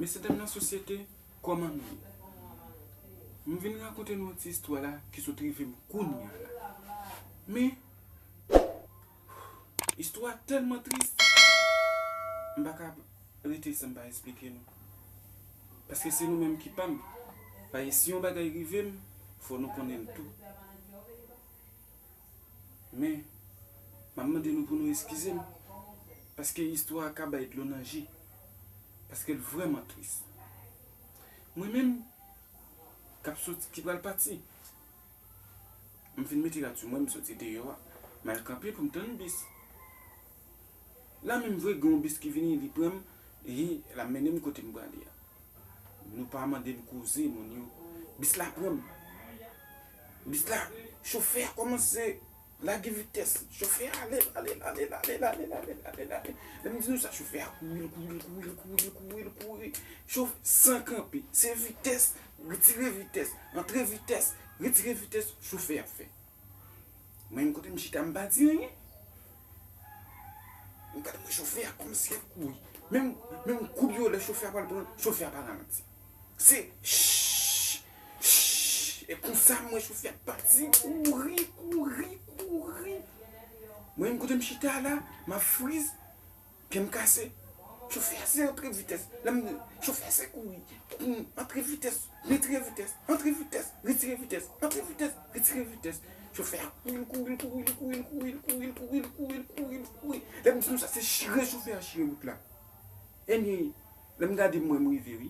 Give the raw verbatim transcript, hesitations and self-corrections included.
Mesye dam nan sosyete, kòman nou ye? M vin rakonte nou yon ti istwa la ki sot rive m kounye a la. Men, istwa tèlman tris, m pa ka rete san m pa esplike nou. Paske se nou menm ki pa m. Paske si yon bagay rive m, fò nou konnen l tou. Men, m ap mande nou pou nou eskize m, paske istwa a ka bay dlo nan je, paske l vrèman tris. Mwen menm, k ap soti, ki pral pati, m fin mete rad sou mwen, m soti deyò a, m al kanpe pou m tann bis. La menm vre, gen yon bis ki vini, li pran m, e l ap mennen m kote m prale a. Nou pa mande m koze, moun yo. Bis la pran m. Bis la, chofè a kòmanse lage vitès. Chofè a ale, ale, ale, ale, ale, ale, ale, ale. Lè m di nou sa, chofè a kouri, l kouri, l kouri, l kouri, l kouri, l kouri. Chof-, san kanpe. Se vitès, retire vitès, antre vitès, retire vitès, chofè a fè. Mwen menm kote m chita, m pa di anyen. M gade mwen chofè a kòmsi l ap kouri. Menm, menm koub yo lè chofè a pral pran, chofè a pa ralanti. Se ch, ch, e konsa m wè chofè a pati, kouri, kouri, kouri. Mwen menm kote m chita la, m ap friz. Pye m kase. Chofè a se antre vitès. Lè m di chofè a se kouri. Kouri, antre vitès, retire vitès, antre vitès, retire vitès, antre vitès, retire vitès. Chofè a kouri, l kouri, l kouri, l kouri, l kouri, l kouri, l kouri, l kouri, l kouri, l kouri, l kouri. Lè m di nou sa, se chire chofè a chire wout la. Ebyen, lè m gade m wè m rive wi.